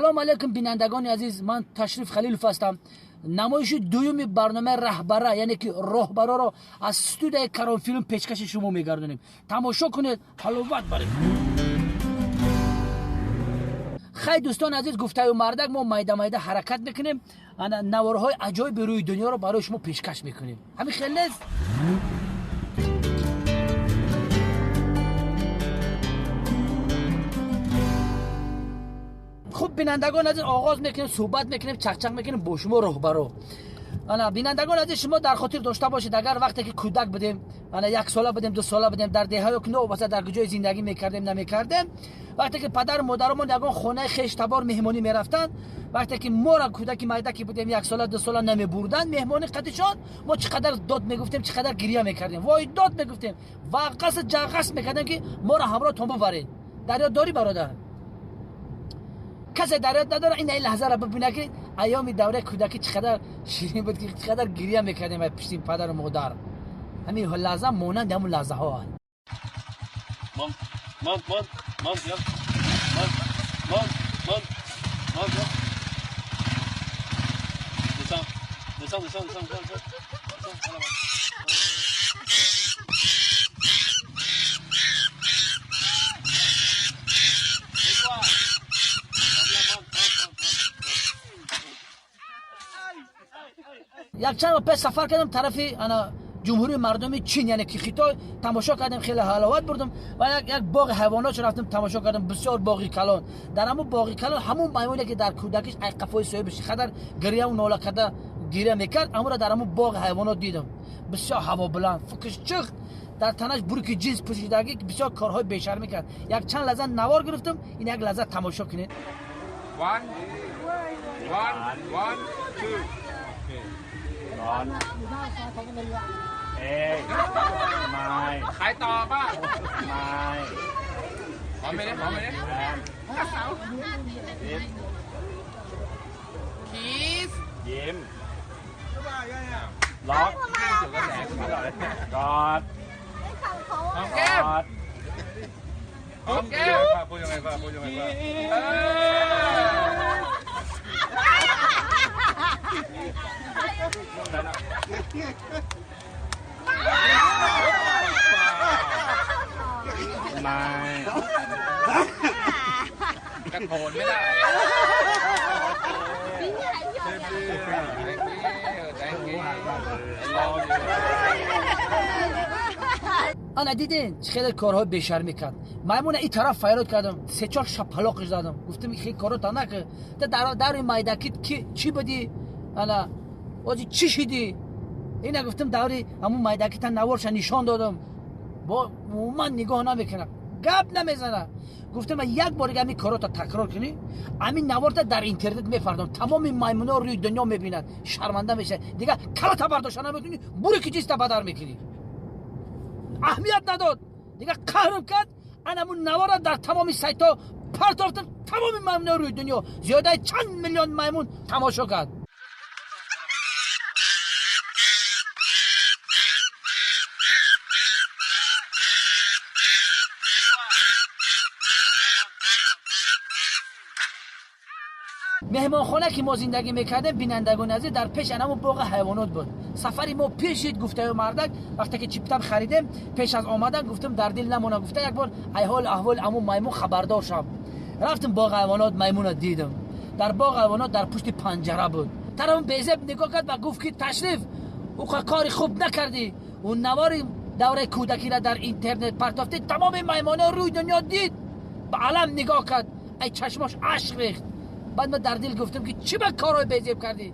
Салом алейкум, бинандагони азиз, ман Ташриф Халилов ҳастам. Намоиши дуюми барномаи Раҳбара, яъне ки роҳбароро аз студияи Каронфилм пешкаши шумо мегардонем. Тамошо кунед, ҳаловат баред. Хай, дӯстони азиз, гуфтаю мардак, мо майда майда ҳаракат мекунем, ана наворҳои аҷоиби рӯи дунёро барои шумо пешкаш мекунем. Ҳамин хел нест? Хуб, бинандагон азиз, оғоз мекунем, суҳбат мекунем, чақчақ мекунем бо шумо роҳбаро. Ана, бинандагон азиз, шумо дар хотир дошта бошед, агар вақте ки кӯдак будем, ана яксола будем, дусола будем, дар деҳаё ки новобаста дар куҷои зиндагӣ мекардем, намекардем, вақте ки падару модарамон ягон хонаи хештабор меҳмонӣ мерафтанд, вақте ки моро кӯдаки майда ки будем, яксола, дусола, намебурданд меҳмонӣ қадишон, мо чӣ қадар дод мегуфтем, чӣ қадар гиря мекардем, вой дод мегуфтем, ваққас ҷағғас мекардем, ки моро ҳамроҳтон бубаред. Дар ёд дорӣ, бародар? Касе дар ёд надорад? Ин лаҳзаро бибина, ки айёми давраи кӯдакӣ чӣ қадар ширин буд, ки чӣ қадар гиря мекардем пишти падару модар. Ҳамин лаҳза монанди ҳамун лаҳзаҳо. Ман ман ман я ман ман ман ман я descends, descends, descends, descends, descends, descends. Якчанд моҳ пеш сафар кардам тарафи ана Ҷумҳурии Мардуми Чин, яъне ки Хитой. Тамошо кардем, хеле ҳаловат бурдам ва як боғи ҳайвонот рафтем, тамошо кардем, бисёр боғи калон. Дар ҳамун боғи калон ҳамун маймоне ки дар кӯдакиш ай қафои соҳибаш қадар гиряву нола карда гиря мекард, ҳамуро дар ҳамун боғи ҳайвонот дидам. Бисёр ҳавобуланд, фукш чиқ, дар танаш бурки ҷинс пӯшидагӣ, бисёр корҳои бешармӣ кард. Як чанд лаҳза навор гирифтам, ин як лаҳза тамошо кунед. One, one, one, two. ร้อนเอ้ยไม่ ใครต่อบ้าง ไม่ พร้อมไหมเนี่ยพร้อมไหมเนี่ย ยิ้ม คีส ยิ้มล็อกกอด หอมแก้ม กอด หอมแก้ม พูดยังไงบ้างพูดยังไงบ้าง เออ ไม่ กระโถนไม่ได้ Thank you. Thank you. Ана дидин, чӣ хеле корҳои бешармӣ кард маймуна. И тараф файрод кардам, сечор шапалоқиш задам, гуфтам, хел корота накар, та дари майдакит ки чӣ будӣ, ана ози чӣ шидӣ? Ина гуфтам, даври ҳамун майдакита наворша нишон додам, бо умуман нигоҳ намекунад, гап намезана. Гуфтам, як бор дига ҳамин корота такрор кунӣ, ҳамин наворта дар интернет мефардам, тамоми маймуно рӯи дунё мебинад, шарманда мешавад, дига калата бардошта наметунӣ, бури ки ҷиста бадар мекунӣ. Аҳамият надод, дига қаҳрм кард. Анамун навора дар тамоми сайтҳо партофтам, тамоми маймуно рӯи дунё, зиёдаи чанд миллион маймун тамошо кард. Меҳмонхона ки мо зиндагӣ мекардем, бинандагони азиз, дар пеш анамун боғи ҳайвонот буд. Сафари мо пешид, гуфтаю мардак, вақте ки чиптам харидем, пеш аз омадан гуфтам, дар дил намона, гуфта, як бор айҳол аҳволи амун маймун хабардор шавам. Рафтам боғи ҳайвонот, маймуна дидам. Дар боғи ҳайвонот дар пушти панҷара буд. Тарафам безеб нигоҳ кард ва гуфт, ки Ташриф, ӯ кори хуб накардӣ, ӯ навори давраи кӯдакиро дар интернет партофтӣ, тамоми маймоно рӯи дунё дид. Ба алам нигоҳ кард, ай чашмош ашк рехт. Баъд ман дар дил гуфтам, ки чӣ ба корҳои безеб кардӣ?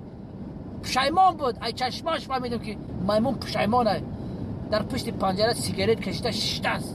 Пушаймон буд, ай чашмаш фаҳмидам, ки маймун пушаймон ай. Дар пушти панҷара сигарет кашида шиштааст.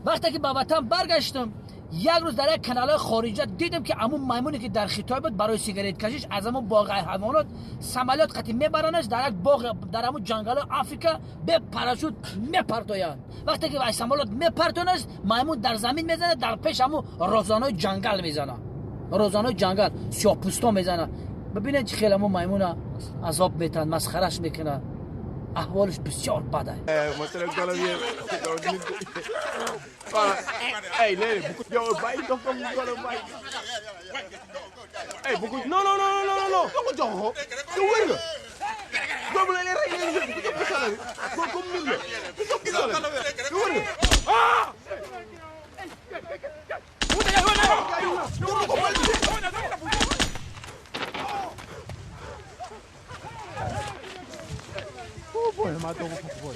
Вақте ки ба ватан баргаштам, Як рӯз дар як каналҳои хориҷа дидем, ки амун маймуне, ки дар Хитой буд, барои сигарет кашиш аз амун боғи ҳайвонот самолёт қати мебаранаш, дар як боғ, дар амун ҷангалҳои Африка бе парашют мепартоянд. Вақте ки ай самолёт мепартонаш, маймун дар замин мезанад, дар пеш амун розанои ҷангал мезанад, розанои ҷангал, сиёҳпӯсто мезанад. Бибинед, чӣ хел амун маймуна азоб метаҳанд, масхараш мекунад. Аҳволиш бисёр бад аст. Hey, nee, bu ko yow bàyyi dox ko mu golo bàyyi. Hey, bu ko non non non non non non ko jox ko. Yow wër nga. Doomu la lay rey léegi, bu ko jox pistolet bi. Ko comme mil la. Bu jox pistolet bi. Yow wër nga. Ah! Oh boy, ma dogo boy.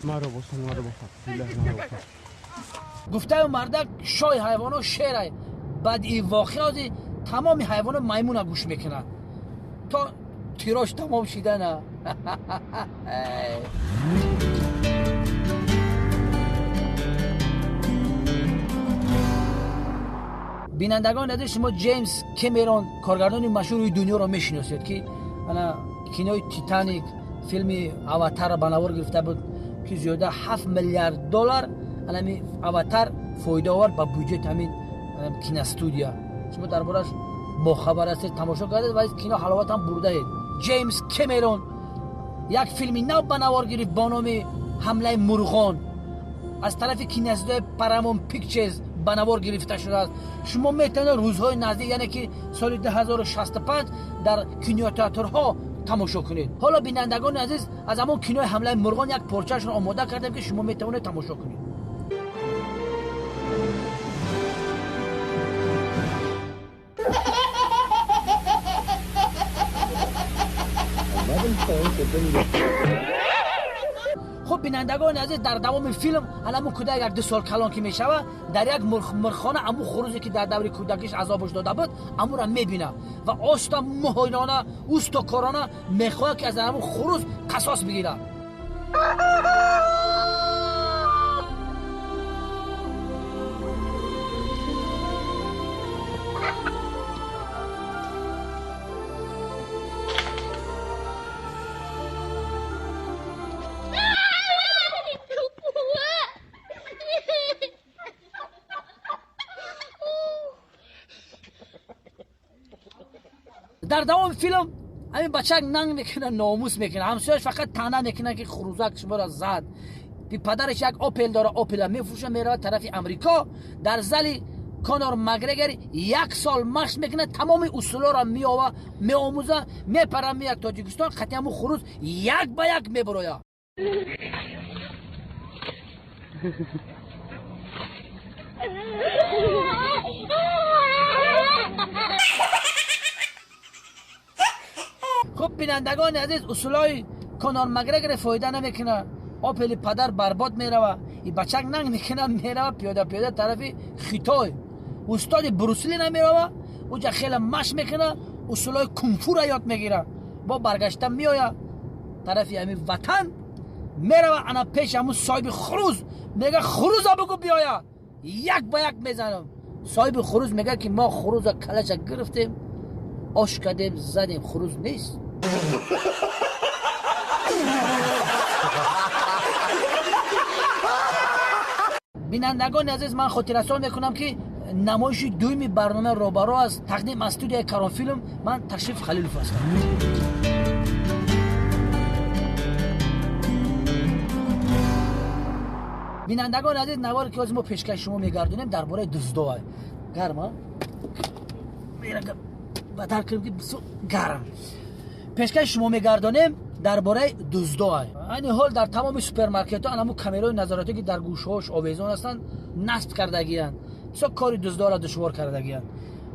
Ma robo son ma robo. Billah ma robo. Гуфтаю мардак, шоҳи ҳайвонот шерай. Баъди ин воқеа тамоми ҳайвонот маймуна гӯш мекунад то тирош тамом шидана. Бинандагони азиз, шумо Ҷеймс Кемерон, коргардони машҳури дунёро мешиносед, ки ана кинои «Титаник», филми «Аватарро» ба навор гирифта буд, ки зиёда 7 миллиард доллар анами «Аватар» фоида овард ба бюҷети ҳамин киностудия. Шумо дар бораш бохабар ҳастед, тамошо кардед ва кино ҳаловат ҳам бурдаед. Ҷеймс Кемерон як филми нав ба навор гирифт бо номи «Ҳамлаи мурғон», аз тарафи киностудияи Paramount Pictures ба навор гирифта шудааст. Шумо метавонед рӯзҳои наздик, яъне ки соли 2065, дар кинотеатрҳо тамошо кунед. Ҳоло, бинандагони азиз, аз ҳамон кинои «Ҳамлаи мурғон» як порчаашро омода кардем, ки шумо метавонед тамошо кунед. Хуб, бинандагони азиз, дар давоми филм ҳаламун кӯдак як ду сол калон ки мешавад, дар як мурғхона аму хурузе, ки дар даври кӯдакиш азобаш дода буд, амура мебинад ва оста моҳирона, устокорона мехоҳад, ки аз аму хуруз қасос бигирад. Дар давоми филм ҳамин бачак нанг мекунад, номус мекунад, ҳамсояш фақат таъна мекунад, ки хурузак шуморо зад. Падараш як «Опел» дора, «Опела» мефурӯша, меравад тарафи Амрико. Дар зали Конор Макгрегор як сол машқ мекунад, тамоми усулоро меова, меомӯза, мепара, меяд Тоҷикистон, қати ҳамун хуруз як ба як мебурояд. Хуб, бинандагони азиз, усулои Конор Макгрегор фоида намекунад, «Опели» падар барбод мерава. И бачак нанг мекунад, мерава пиёда пиёда тарафи Хитой, устоди Брюс Ли намерава. Уҷа хеле машқ мекунад, усулои кунг-фура ёд мегирад, бо баргашта меояд тарафи ҳамин ватан, мерава ана пеш ҳамун соҳиби хуруз, мега: «Хуруза бугӯ биёя, як ба як мезанам». Соҳиби хуруз мега, ки мо хуруза калаша гирифтем, ош кардем, задем, хуруз нест. Бинандагони азиз, ман хотиррасон мекунам, ки намоиши дуюми барнома «Робаро» аст, тақдим аз студияи «Каронфилм». Ман Ташриф Халилов ҳастам. Бинандагони азиз, наворе, ки ҳозир мо пешкаши шумо мегардонем, дар бораи дуздоа. Гарма бадар кунем, ки бисёр гарм. Пешкаши шумо мегардонем, дар бораи дуздоа. Айни ҳол дар тамоми супермаркетҳо анаму камераҳои назоратӣ, ки дар гӯшаҳош овезон ҳастанд, насб кардагиянд. Бисёр кори дуздоро душвор кардагиянд.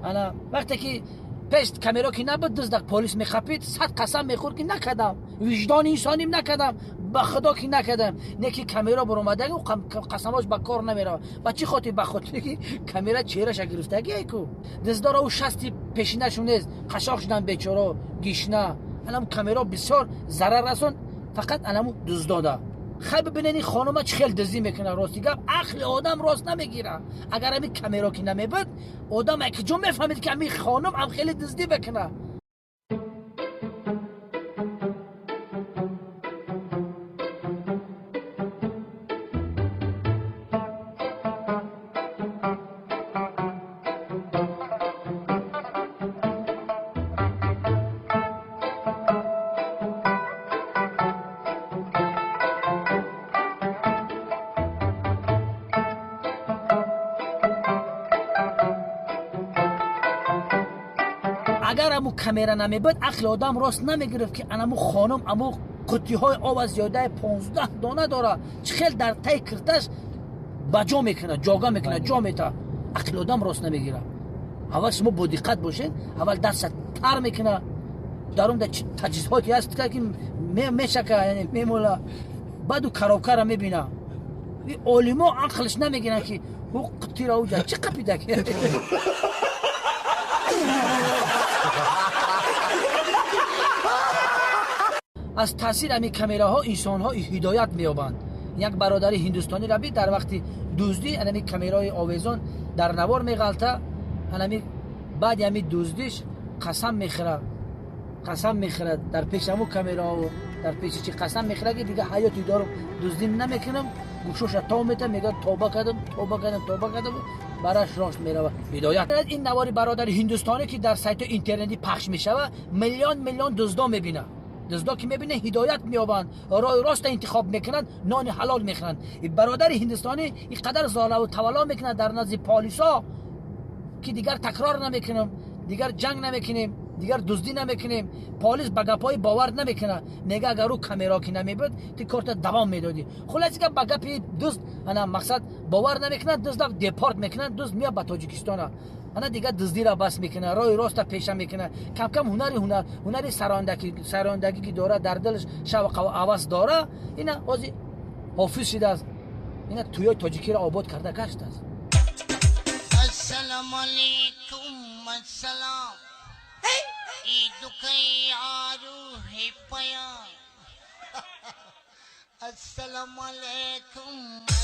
Ана вақте ки пеш камеро ки набуд, дуздак полис мехапид, сад қасам мехӯрд, ки накардам, виҷдони инсоним, накардам, ба худо ки накардам. Не ки камера баромадаги, қасамош ба кор намеравад. Ба чӣ хотир? Ба хотире ки камера чеҳраша гирифтагие ку. Дуздоро ӯ шасти пешинашон нест, қашоқ шудан бечоро, гишна. Анам камеро бисёр зарар расон, фақат анаму дуздода. Хай, бибинед, ин хонума чӣ хел дуздӣ мекунад. Рости гап, ақли одам рост намегирад. Агар ҳамин камеро ки намебуд, одам куҷо мефаҳмид, ки ҳамин хонум ҳам хеле дуздӣ мекунад? Агар аму камера намебуд, ақли одам рост намегирифт, ки анаму хонум аму қуттиҳои об аз зиёдаи 15 дона дора, чӣ хел дар таи кирташ ба ҷо мекунад, ҷога мекунад, ҷо мета. Ақли одам рост намегирад. Аввал шумо бодиққат бошед. Аввал дастша тар мекунад, дарунда таҷҳизоте ҳаст, ки мешака, яъне мемола. Баъду коробкара мебина. Олимо ақлш намегиранд, ки ӯ қуттира уҷа чӣ қапида. Аз таъсири ҳамин камераҳо инсонҳо ҳидоят меёбанд. Як бародари ҳиндустонӣ раби дар вақти дуздӣ анами камераҳои овезон дар навор меғалта. Анами баъди ҳами дуздиш қасам мехӯра, қасам мехӯрад дар пеши ҳамун камераҳо, дар пеши чи қасам мехӯрад, ки дига ҳаёти дорум, дуздӣ намекунам. Гӯшоша то мета, мегӯяд: «Тоба кардам, тоба кардам, тоба кардам». Бараш рост меравад, ҳидоят. Ин навори бародари ҳиндустонӣ, ки дар сайтҳои интернетӣ пахш мешавад, миллион миллион дуздо мебинад. Дуздо ки мебинанд, ҳидоят меёбанд, роҳи роста интихоб мекунанд, нони ҳалол мехӯранд. Бародари ҳиндустонӣ ин қадар зораву тавалло мекунад дар назди полисо, ки дигар такрор намекунам, дигар ҷанг намекунем, дигар дуздӣ намекунем. Полис ба гапҳои бовар намекунад, мега: «Агар ӯ камеро ки намебуд, ти корта давом медодӣ». Хулоси гап, ба гапи дузд ана мақсад бовар намекунад, дузда депорт мекунад. Дузд меяд ба Тоҷикистона, ана дигар дуздиро бас мекунад, роҳи роста пеша мекунад. Камкам ҳунари ҳунари сарояндагӣ ки дорад, дар дилаш шавқу ҳавас дора. Ина ҳозир ҳофиз шидааст, ина тӯёи тоҷикиро обод карда гаштааст. السلام علیکم، السلام، عید آروه پیام، السلام علیکم،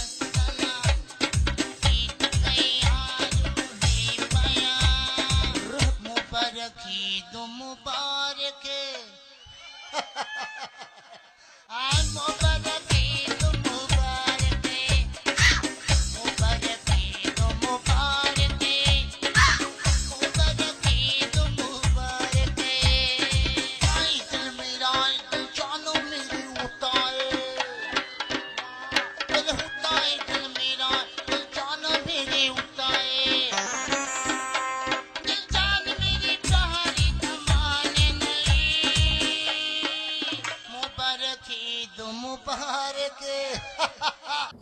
السلام، عید آروه پیام، مبارک عید مبارک، مبارک عید مبارک، مبارک عید مبارک، مبارک عید مبارک. आई दिल मेरा दिल जानो मेरी होता है दिल होता है, दिल मेरा दिल जानो मेरी होता है, दिल जान मेरी प्यारी कमाने नहीं, मुबारक ईद मुबारक।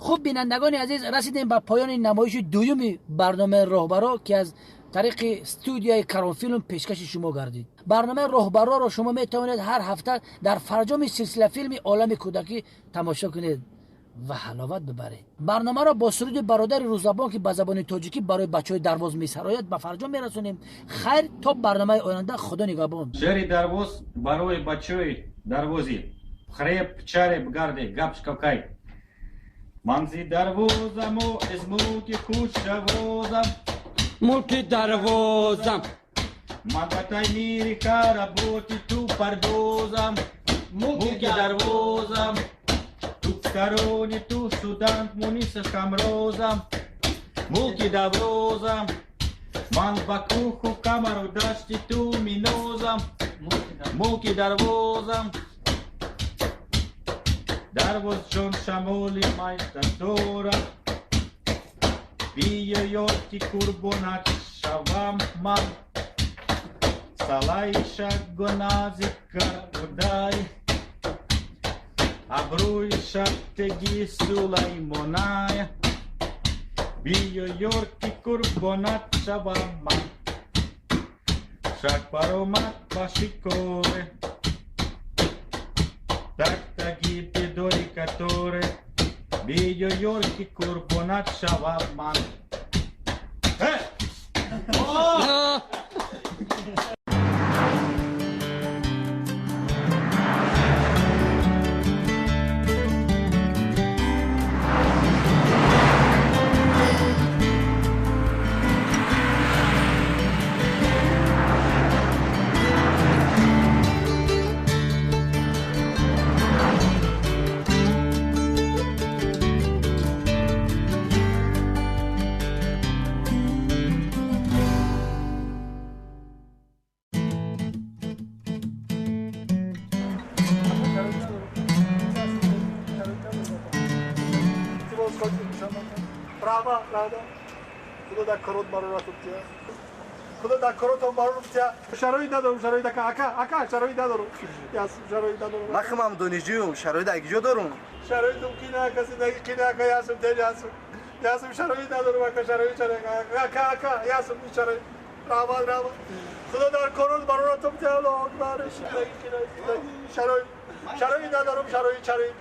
Хуб, бинандагони азиз, расидем ба поёни намоиши дуюми барномаи Роҳбаро, ки аз тариқи студияи Каронфилм пешкаши шумо гардид. Барномаи Роҳбароро шумо метавонед ҳар ҳафта дар фарҷоми силсилафилми Олами кӯдакӣ тамошо кунед ва ҳаловат бибаред. Барномаро бо суруди бародари рӯзабон, ки ба забони тоҷикӣ барои бачаҳои Дарвоз месарояд, ба фарҷом мерасонем. Хайр, то барномаи оянда, Худо нигаҳбон. Шеъри Дарвоз барои бачаҳои дарвозӣ. Хреб чареб гарде гап шкакай. Манзи дарвозаму из мулки хушавозам. Мулки Дарвозам. Ман батай мири хаработи ту пардозам. Мулки дарвозам. Ту стороне ту судант муниса хамрозам. Мулки даврозам. Ман ба куху камару дашти ту минозам. Мулки дарвозам. Дарвоз чон шамоли майстатора. Биёёти курбонат шавам ман. Салай шагонази каркудай. Абрӯи шабтеги Сулаймонай. Биёёрки курбонат шавам ман. Шак баромад ба шикоре. Так таги пидори которе. Биёёрки курбонат шавам ман. Э! О! Раҳмат, раҳмат. Худо дар корот бароратон тия. Худо дар коротон барорам тия. Шароит надорам, шароит, ака, ака, ака, шароит надорам. Ясм, шароит надорам. Ман химам донишҷӯм, шароит ак ҷо дорум. Шароитум қина, ака, зиндагӣ қина, ака, ясм, дел ясм. Ясм, шароит надорам, ака, шароит, шароит, ака, ака, ясм, шароит. Раҳмат, раҳмат. Худо дар корот бароратон тия, Аллоҳу акбар. Зиндагӣ қина, зиндагӣ, шароит. Шароит надорам, шароит, шароит.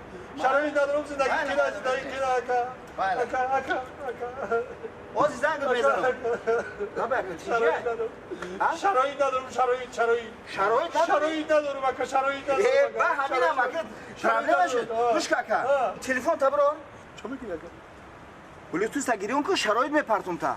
Шароит надорам, зиндагӣ қина, зиндагӣ қина, ака. Ака, ака, ака. Ози зангат мезанам. Шароит надорам. Шароит надорам, шароит, шароит. Шароит надорӣ? Шароит надорам, ака, шароит надорам. Э, ака. ба ҳаминам, ака, проблема шуд. Гӯш ка, ака. Телефон та бро. Чо мекунӣ, ака? Блютуз та гирён ку, шароит мепартум та.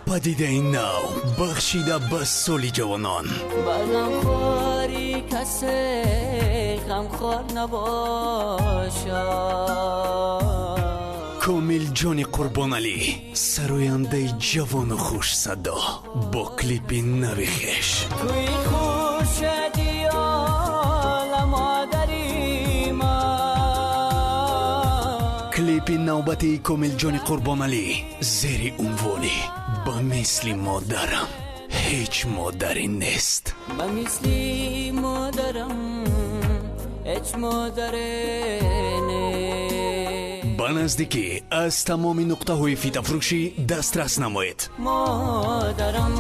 Падидаи нав бахшида ба соли ҷавонон. Ба ғамхори касе ғамхор набошад. Комилҷони Қурбоналӣ, сарояндаи ҷавону хушсадо, бо клипи нави хеш. Туи хуршеди олам, модари ман. Клипи навбатии Комилҷони Қурбоналӣ зери унвони «Ба мисли модарам ҳеҷ модаре нест». Ба мисли модарам ҳеҷ модаре нест. Ба наздикӣ аз тамоми нуқтаҳои фитафурӯшӣ дастрас намоед. Модарам.